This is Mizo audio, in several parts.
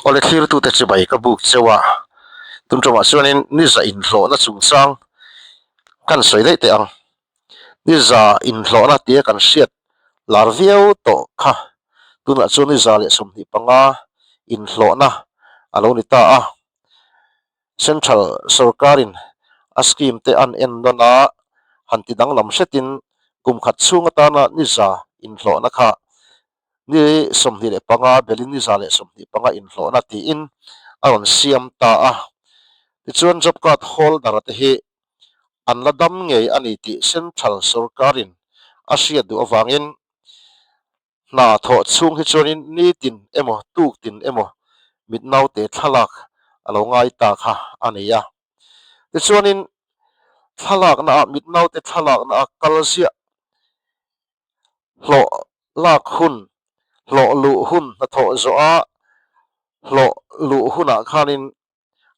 Awle thlirtute chibai ka buk cheu a, tum tumah chuanin niza inhlawhna chungchang kan sawi daih teh ang. Niza inhlawhna tia kan hriat lar viau tawh kha tunah chuan niza leh 25 inhlawhna a lo ni ta a. Central sorkarin a scheme te an en nawn a, han ti danglam hretin kum khat chhung atana niza inhlawhna kha ni 25 belin ni 125 inhlawhna tiin a rawn siam ta a. Tichuan job card holder te hi an la dam ngei a ni tih Central sorkarin a hriat duh avangin hna thawh chhung hi chuanin nitin emaw tuktin emaw mit naute thlalak a lo ngai ta kha a ni a. Tichuanin thlalakna ah mit naute thlalakna a kal ziah hlawh lak hun, hlawh luh hun hnathawh zawh a, hlawh luh hunah khanin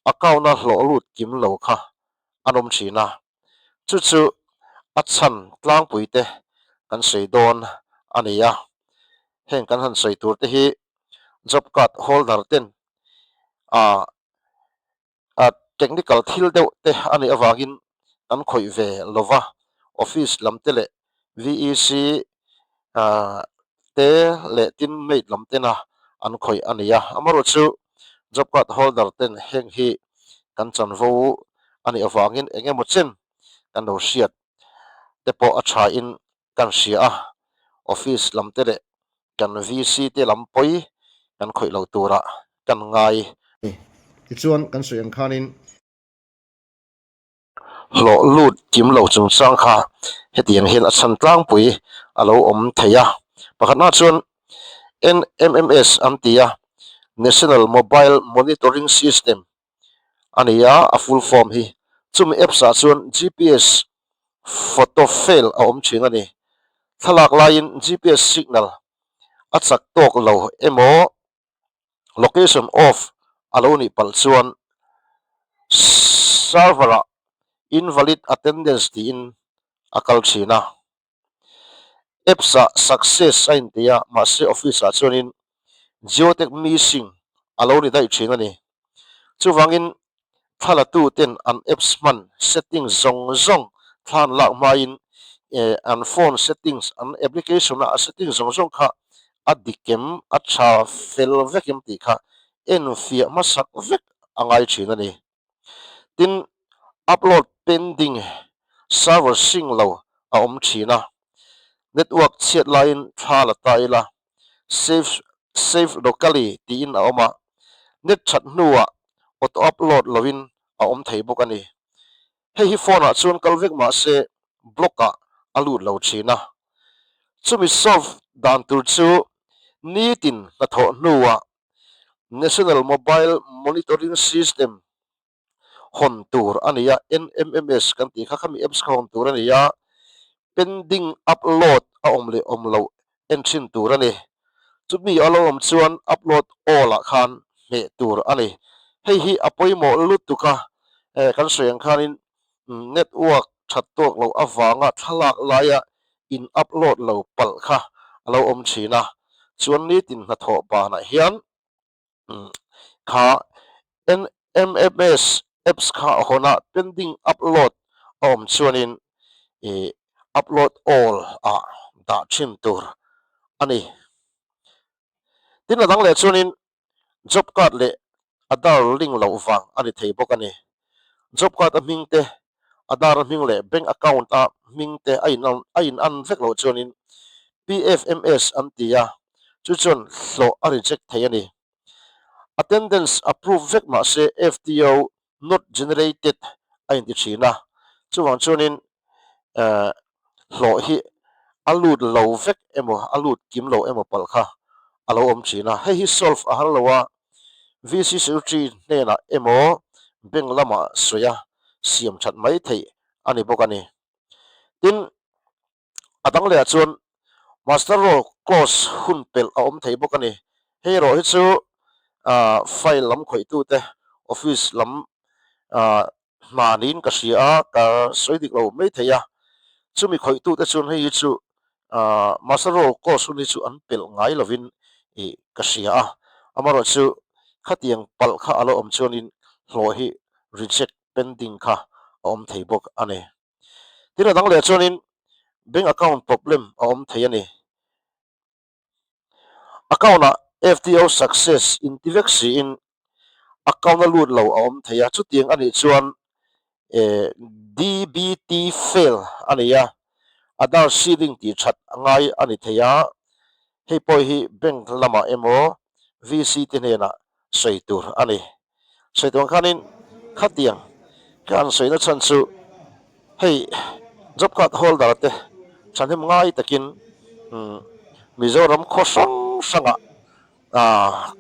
account-a hlawh lut kim lo kha an awm thin a. Chu chu a chhan tlangpui te kan sawi dawn a ni a. Heng kan han sawi tur te hi job card holder ten ah technical thil deuh te a nih avangin kan khawih ve lo va, office lam te leh VEC te leh tin maid lam tena an khawih a ni a. Amaherawhchu job card holder ten heng hi kan chanvo a nih avangin eng emaw chen kan lo hriat te pawh a thain kan hria a, office lam te leh kan VC te lam pawi kan khawih lo turah kan ngai. Tichuan kan sawi ang khanin hlawh lut kim lo chungchang kha hetiang hian a chhan tlangpui a lo awm thei a. Pakhatna chuan NMMS an ti a, National Mobile Monitoring System a ni a, a full form hi. Chumi apps ah chuan GPS photo fail a awm thin a ni. Thlalak laiin GPS signal a chak tawk lo emaw location off a lo nih palh chuan server ah invalid attendance tiin a kal thin a. Apps ah success a inti a, mahse office ah chuanin geotech missing a lo ni daih thin a ni. Chuvangin thlalatu ten an apps hman settings zawng zawng thla an lak hmain an phone settings an application a settings zawng zawng kha a dikem a tha fel vek em tih kha enfiah hmasak vek a ngai thin a ni. Tin, upload pending server sing lo a awm thin a, network chhiat laiin thla la ta ila, save save locally tiin a awm a, net that hnuah auto upload loin a awm thei bawk a ni. Hei hi phone ah chuan kal vek mah se block ah a lut lo thin a. Chumi solve dan tur chu nitin hnathawh hnuah National Mobile Monitoring System hawn tur a ni a, NMMS kan tih kha khami apps kha hawn tur a ni a, pending upload a awm leh awm loh en thin tur a ni. Chumi a lo awm chuan upload all ah khan hmeh tur a ni. Hei hi a pawimawh lutuk a, kan sawi ang khanin network that tawk loh avanga thlalak laia in upload lo palh kha a lo awm thin a, chuan nitin hnathawh banah hian kha NMMS apps kha a hawn a, pending upload a awm chuanin ih upload all ah dah thin tur a ni. Tin a dang leh chuanin job card leh Aadhaar link loh vang a ni thei bawk a ni. Job card a hming te, Aadhaar a hming leh bank account a hming te a in a in an vek loh chuanin PFMS an ti a, chu chuan hlawh a reject thei a ni. Attendance approve vek mah se FTO not generated a inti thin a, chuvang chuanin hlawh hi a lut lo vek emaw a lut kim lo emaw palh kha a lo awm thin a, hei hi solve a har lo a, VC secretary hnenah emaw bank lamah sawi a siam that mai theih a ni bawk a ni. Tin, a dang lehah chuan master roll close hun pelh a awm thei bawk a ni. Hei erawh hi chu file lam khawihtute office lam hna niin ka hria a, ka sawi dik lo mai thei a. Chumi khawihtute chuan hei hi chu master roll close hun hi chu an pelh ngai lovin ih ka hria a. Amaherawhchu Khatiang palh kha a lo awm chuanin hlawh hi reject pending kha a awm thei bawk a ni. Tin a dang leh chuanin bank account problem a awm thei a ni. Account ah FTO success inti vek siin account a lut lo a awm thei a, chutiang a nih chuan DBT fail a nei a, Aadhaar seeding tih that a ngai a ni thei a, hei pawh hi bank lamah emaw VC te hnenah sawi tur a ni. Sawi tuang khanin khatiang ka han sawi na chhan chu hei job card holder te thahnem ngai takin Mizoram khaw hrang hrangah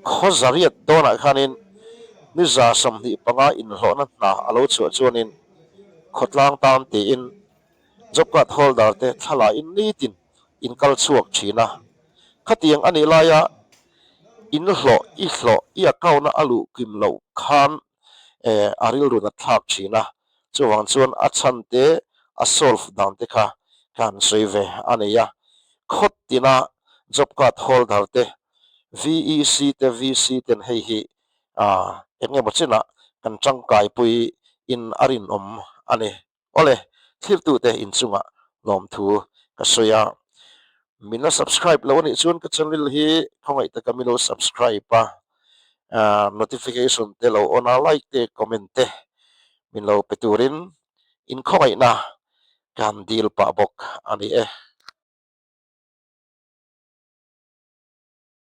khaw zariat dawnah khanin ni 25 inhlawhna hna a lo chhuah chuanin khawtlang tan tiin job card holder te thlalaiin nitin in kal chhuak thin a. Khatiang a nih laia in hlawh i hlawh i account a a luh kim loh khan a rilru nat thlak thin a, chuvang chuan a chhan te a solve dan te kha ka han sawi ve a nei a. Khawt tina job card holder te VEC te VC ten hei hi eng emaw chinah kan tangkaipui in a rinawm a ni. Awle, thlirtute inchungah lawmthu ka sawi a, min la subscribe lo anih chuan ka channel hi khawngaih taka min lo subscribe a, notification te lo on a, like te comment te min lo pe turin inkhawngaihna ka han dil pah bawk a ni e.